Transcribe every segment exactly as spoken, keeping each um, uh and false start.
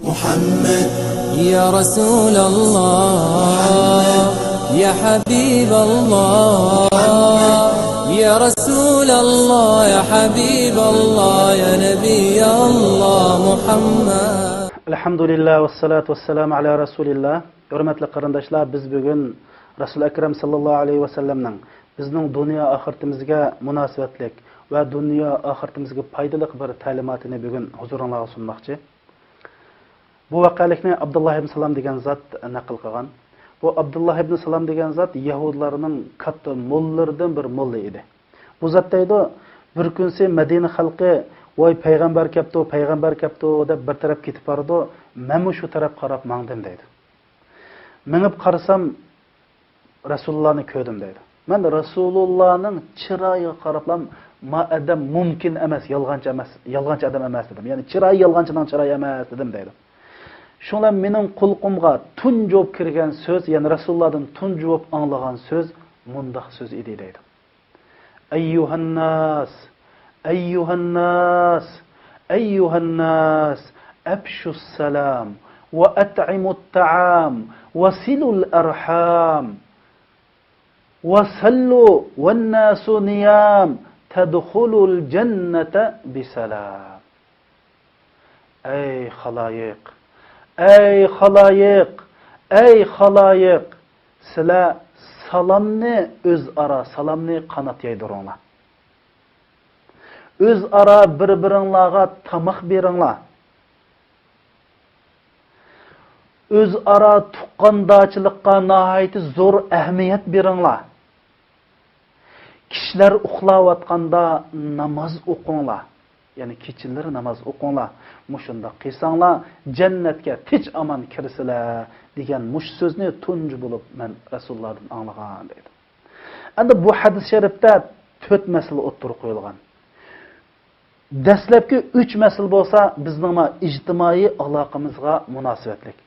محمد يا رسول الله، يا حبيب الله، يا رسول الله، يا حبيب الله، يا نبي الله محمد. الحمد لله والصلاة والسلام على رسول الله. ھۆرمەتلىك قېرىنداشلار، بىز بۈگۈن رەسۇل ئەكرەم ساللاللاھۇ ئەلەيھى ۋەسەللەمنىڭ بىزنىڭ دۇنيا ئاخىرىتىمىزگە مۇناسىۋەتلىك ۋە دۇنيا ئاخىرىتىمىزگە پايدىلىق بىر تەلىماتىنى بۈگۈن ھۇزۇرۇڭلارغا سۇنماقچى. بۇ ۋەقەلىكنى ئابدۇللا ئىبن سالام دېگەن زات نەقىل قىلغان. بۇ ئابدۇللا ئىبن سالام دېگەن زات يەھۇدلارنىڭ كاتتا موللىلىرىدىن بىر موللا ئىدى. بۇ زات دەيدۇ، بىر كۈنسى مەدىنە خەلقى، «ۋاي، پەيغەمبەر كەپتۇ، پەيغەمبەر كەپتۇ» دەپ بىر تەرەپ كېتىپ بارىدۇ، مەنمۇ شۇ تەرەپ قاراپ ماڭدىم دەيدۇ. مېڭىپ قارىسام، رەسۇلۇللانى كۆردۈم دەيدۇ. مەن رەسۇلۇللانىڭ چىرايىغا قاراپلا، ما ئادەم مۇمكىن ئەمەس، يالغانچى ئەمەس، يالغانچى ئادەم ئەمەس دېدىم. يەنى چىرايى يالغانچىنىڭ چىرايى ئەمەس دېدىم دەيدۇ. شۇڭا مېنىڭ قۇلىقىمغا تۇنجى بولۇپ كىرگەن سۆز، يەنى رەسۇلۇللادىن تۇنجى بولۇپ ئاڭلىغان سۆز مۇنداق سۆز ئىدى دەيدۇ. أيها الناس، أيها الناس، أيها الناس، أفشوا السلام، وأطعموا الطعام، وصلوا الأرحام، وصلوا والناس نيام، تدخلوا الجنة بسلام. ئەي خالايىق، ئەي خالايىق، ئەي خالايىق، سىلەر سالامنى، ئۆزئارا سالامنى قانات يايدۇرۇڭلار. ئۆزئارا بىر-بىرىڭلارغا تاماق بېرىڭلار. ئۆزئارا تۇغقاندارچىلىققا ناھايىتى زور ئەھمىيەت بېرىڭلار. كىشىلەر ئۇخلاۋاتقاندا ناماز ئوقۇڭلار. يەنى كېچىلىرى ناماز ئوقۇڭلار. مۇشۇنداق قىلساڭلار، جەننەتكە تىنچ-ئامان كىرىسىلەر، دېگەن مۇشۇ سۆزنى تۇنجى بولۇپ مەن رەسۇلۇللادىن ئاڭلىغان، دەيدۇ. ئەمدى بۇ ھەدىس شەرىپتە تۆت مەسىلە ئوتتۇرىغا قويۇلغان. دەسلەپكى ئۈچ مەسىلە بولسا بىزنىڭ مانا ئىجتىمائىي ئالاقىمىزغا مۇناسىۋەتلىك.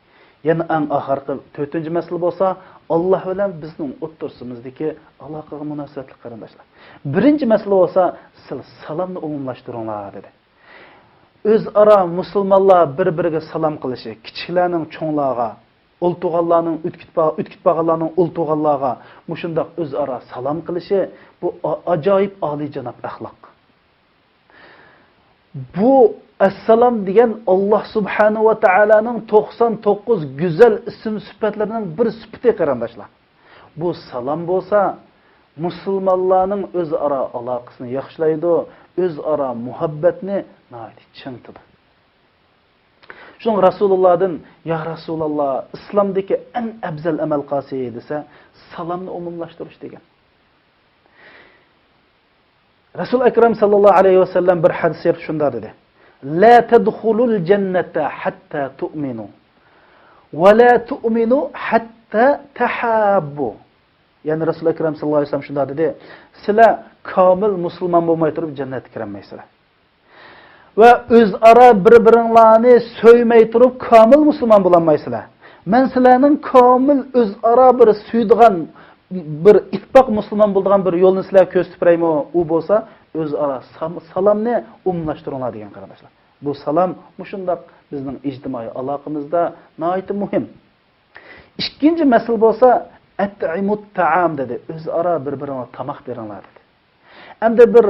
يەنە ئەڭ ئاخىرقى تۆتىنچى مەسىلە بولسا ئاللا بىلەن بىزنىڭ ئوتتۇرىسىمىزدىكى ئالاقىغا مۇناسىۋەتلىك، قېرىنداشلار. بىرىنچى مەسىلە بولسا، سىلەر سالامنى ئومۇملاشتۇرۇڭلار، دېدى. ئۆزئارا مۇسۇلمانلار بىر-بىرىگە سالام قىلىشى، كىچىكلەرنىڭ چوڭلارغا، ئولتۇرغانلارنىڭ ئۆتكۈت با-، ئۆتكۈت بارغانلارنىڭ ئولتۇرغانلارغا مۇشۇنداق ئۆزئارا سالام قىلىشى، بۇ ئا-، ئاجايىپ ئالىيجاناب ئەخلاق. بۇ ئەسسالام دېگەن ئاللا سۇبھانەھۇ ۋە تائالانىڭ توقسان توققۇز گۈزەل ئىسىم سۈپەتلىرىنىڭ بىر سۈپىتى، قېرىنداشلار. بۇ سالام بولسا مۇسۇلمانلارنىڭ ئۆزئارا ئالاقىسىنى ياخشىلايدۇ، ئۆزئارا مۇھەببەتنى ناھايىتى چىڭىتىدۇ. شۇڭا رەسۇلۇللادىن، يا رەسۇلاللا، ئىسلامدىكى ئەڭ ئەپزەل ئەمەل قايسى دېسە، سالامنى ئومۇملاشتۇرۇش دېگەن. رەسۇل ئەكرەم ساللاللاھۇ ئەلەيھى ۋەسەللەم بىر ھەدىس شەرىپتە شۇنداق دېدى، لا تدخلوا الجنة حتى تؤمنوا، ولا تؤمنوا حتى تحابوا. يەنى رەسۇل ئەكرەم ساللاللاھۇ ئەلەيھى ۋەسەللەم شۇنداق دېدى، سىلەر كامىل مۇسۇلمان بولماي تۇرۇپ جەننەتكە كىرەلمەيسىلەر. ۋە ئۆزئارا بىر-بىرىڭلارنى سۆيمەي تۇرۇپ كامىل مۇسۇلمان بولالمايسىلەر. مەن سىلەرنىڭ كامىل ئۆزئارا بىر سۆيىدىغان، بىر ئىتتىپاق مۇسۇلمان بولىدىغان بىر يولنى سىلەرگە كۆرسىتىپ بېرەيمۇ؟ ئۇ بولسا ئۆزئارا سام-، سالامنى ئومۇملاشتۇرۇڭلار دېگەن، قېرىنداشلار. بۇ سالام مۇشۇنداق بىزنىڭ ئىجتىمائىي ئالاقىمىزدا ناھايىتى مۇھىم. ئىككىنچى مەسىلە بولسا، ئەتئىمۇت تائام دېدى. ئۆزئارا بىر-بىرىڭلار تاماق بېرىڭلار دېدى. ئەمدى بىر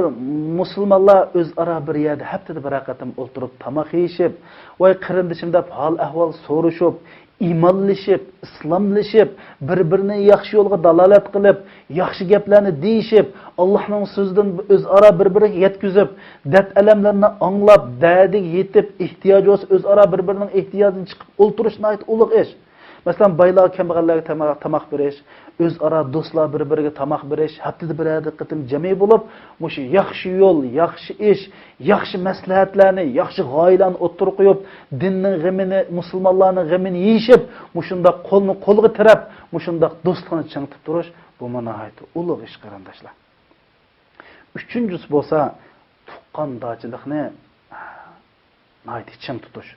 مۇسۇلمانلار ئۆزئارا بىر يەردە ھەپتىدە بىرەر قېتىم ئولتۇرۇپ تاماق يېيىشىپ، ۋاي قېرىندىشىم دەپ ھال-ئەھۋال سورىشىپ، ئىمانلىشىپ، ئىسلاملىشىپ، بىر-بىرىنى ياخشى يولغا دالالەت قىلىپ، ياخشى گەپلەرنى دېيىشىپ، ئاللانىڭ سۆزىدىن ئۆزئارا بىر-بىرىگە يەتكۈزۈپ، دەرد-ئەلەملىرىنى ئاڭلاپ، دەردىگە يېتىپ، ئېھتىياجى بولسا ئۆزئارا بىر-بىرىنىڭ ئېھتىياجىدىن چىقىپ ئولتۇرۇش ناھايىتى ئۇلۇغ ئىش. مەسىلەن، بايلارغا كەمبەغەللەرگە تاماق، تاماق بېرىش، ئۆزئارا دوستلار بىر-بىرىگە تاماق بېرىش، ھەپتىدە بىرەر قېتىم جەمئىي بولۇپ، مۇشۇ ياخشى يول، ياخشى ئىش، ياخشى مەسلىھەتلەرنى، ياخشى غايىلەرنى ئوتتۇرىغا قويۇپ، دىننىڭ غېمىنى، مۇسۇلمانلارنىڭ غېمىنى يېيىشىپ، مۇشۇنداق قولنى قولغا تىرەپ، مۇشۇنداق دوستلۇقنى چىڭىتىپ تۇرۇش، بۇمۇ ناھايىتى ئۇلۇغ ئىش، قېرىنداشلار. ئۈچىنچىسى بولسا، تۇغقاندارچىلىقنى ناھايىتى چىڭ تۇتۇش.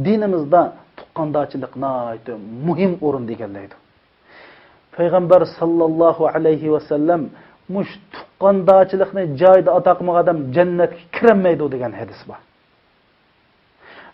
دىنىمىزدا تۇغقاندارچىلىق ناھايىتى مۇھىم ئورۇندا ئىگىلەيدۇ. پەيغەمبەر ساللاللاھۇ ئەلەيھى ۋەسەللەم مۇشۇ تۇغقاندارچىلىقنى جايىدا ئادا قىلمىغان ئادەم جەننەتكە كىرەلمەيدۇ دېگەن ھەدىس بار.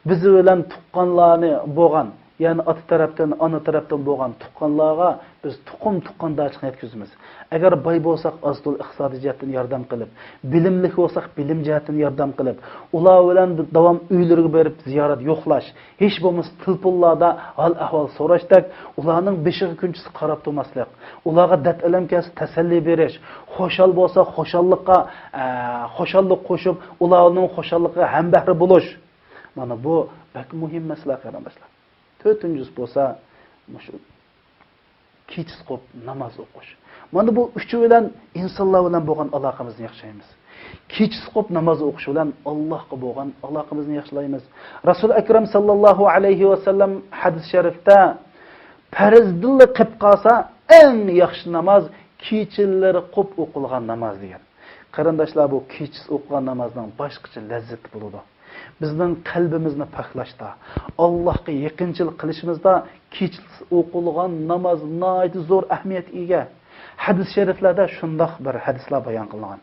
بىز بىلەن تۇغقانلارنى بولغان، يەنى ئاتا تەرەپتىن، ئانا تەرەپتىن بولغان تۇغقانلارغا بىز تۇخۇم تۇغقاندارچىلىقنى يەتكۈزىمىز. ئەگەر باي بولساق، ئاز-تولا ئىقتىسادىي جەھەتتىن ياردەم قىلىپ، بىلىملىك بولساق، بىلىم جەھەتتىن ياردەم قىلىپ، ئۇلار بىلەن داۋام ئۆيلىرىگە بېرىپ زىيارەت، يوقلاش، ھېچ بولمىسا تېلېفونلاردا ھال-ئەھۋال سوراشتەك، ئۇلارنىڭ بېشىغا كۈنچىسى قاراپ تۇرماسلىق، ئۇلارغا دەرد-ئەلەم كەلسە تەسەللى بېرىش، خۇشال بولسا خۇشاللىققا، ئە، خۇشاللىق قوشۇپ، ئۇلارنىڭ خۇشاللىقىغا ھەمبەھرە بولۇش. مانا بۇ بەك مۇھىم مەسىلە، قېرىنداشلار. تۆتىنچىسى بولسا مۇشۇ كېچىسى قوپ ناماز ئوقۇش. مانا بۇ ئۈچى بىلەن ئىنسانلار بىلەن بولغان ئالاقىمىزنى ياخشىلايمىز. كېچىسى قوپ ناماز ئوقۇش بىلەن ئاللاھقا بولغان ئالاقىمىزنى ياخشىلايمىز. رەسۇل ئەكرەم ساللاللاھۇ ئەلەيھى ۋەسەللەم ھەدىس شەرىفتە، پەرزدىنلا قېلىپ قالسا، ئەڭ ياخشى ناماز كېچىلىرى قوپ ئوقۇلغان ناماز دېگەن. قېرىنداشلار، بۇ كېچىسى ئوقۇغان نامازنىڭ باشقىچە لەززىتى بولىدۇ. بىزنىڭ قەلبىمىزنى پاكلاشتا، ئاللاھقا يېقىنچىلىق قىلىشىمىزدا كېچىسى ئوقۇلغان ناماز ناھايىتى زور ئەھمىيەتكە ئىگە. ھەدىس شەرىفلەردە شۇنداق بىر ھەدىسلەر بايان قىلىنغان.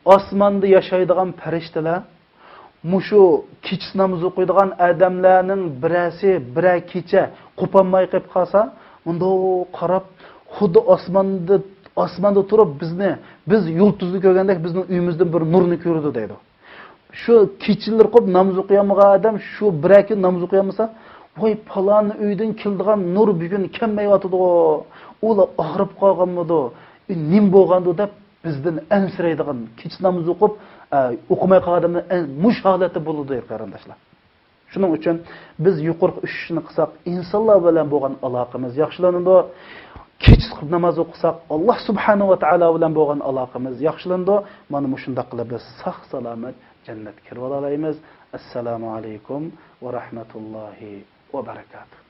ئاسماندا ياشايدىغان پەرىشتىلەر مۇشۇ كېچىسى ناماز ئوقۇيدىغان ئادەملەرنىڭ بىرەرسى بىرەر كېچە قوپالماي قېلىپ قالسا، مۇنداق قاراپ، خۇددى ئاسماندا، ئاسماندا تۇرۇپ بىزنى، بىز يۇلتۇزنى كۆرگەندەك بىزنىڭ ئۆيىمىزدىن بىر نۇرنى كۆرىدۇ دەيدۇ. شۇ كېچىلىرى قوپ ناماز ئوقۇيالمىغان ئادەم شۇ بىرەر كۈن ناماز ئوقۇيالمىسا، ۋاي، پالان ئۆيدىن كېلىدىغان نۇر بۈگۈن كەلمەيۋاتىدىغۇ، ئۇلار ئاغرىپ قالغانمىدۇ، ئى، نېمە بولغاندۇ دەپ بىزدىن ئەنسىرەيدىغان، كېچە نامىزى ئوقۇپ، ئە، ئوقۇماي قالغان ئادەملەر ئەن-، مۇشۇ ھالەتتە بولىدۇ، قېرىنداشلار. شۇنىڭ ئۈچۈن بىز يۇقىرىقى ئۈچ ئىشنى قىلساق، ئىنسانلار بىلەن بولغان ئالاقىمىز ياخشىلىنىدۇ. كېچىسى قىلىپ ناماز ئوقۇساق، ئاللا سۇبھانەھۇ ۋە تائالا بىلەن بولغان ئالاقىمىز ياخشىلىنىدۇ. مانا مۇشۇنداق قىلىپ بىز ساق-سالامەت جەننەتكە كىرىۋالالايمىز. ئەسسالامۇ ئەلەيكۇم ۋە رەھمەتۇللاھى ۋە بەرىكاتۇھ.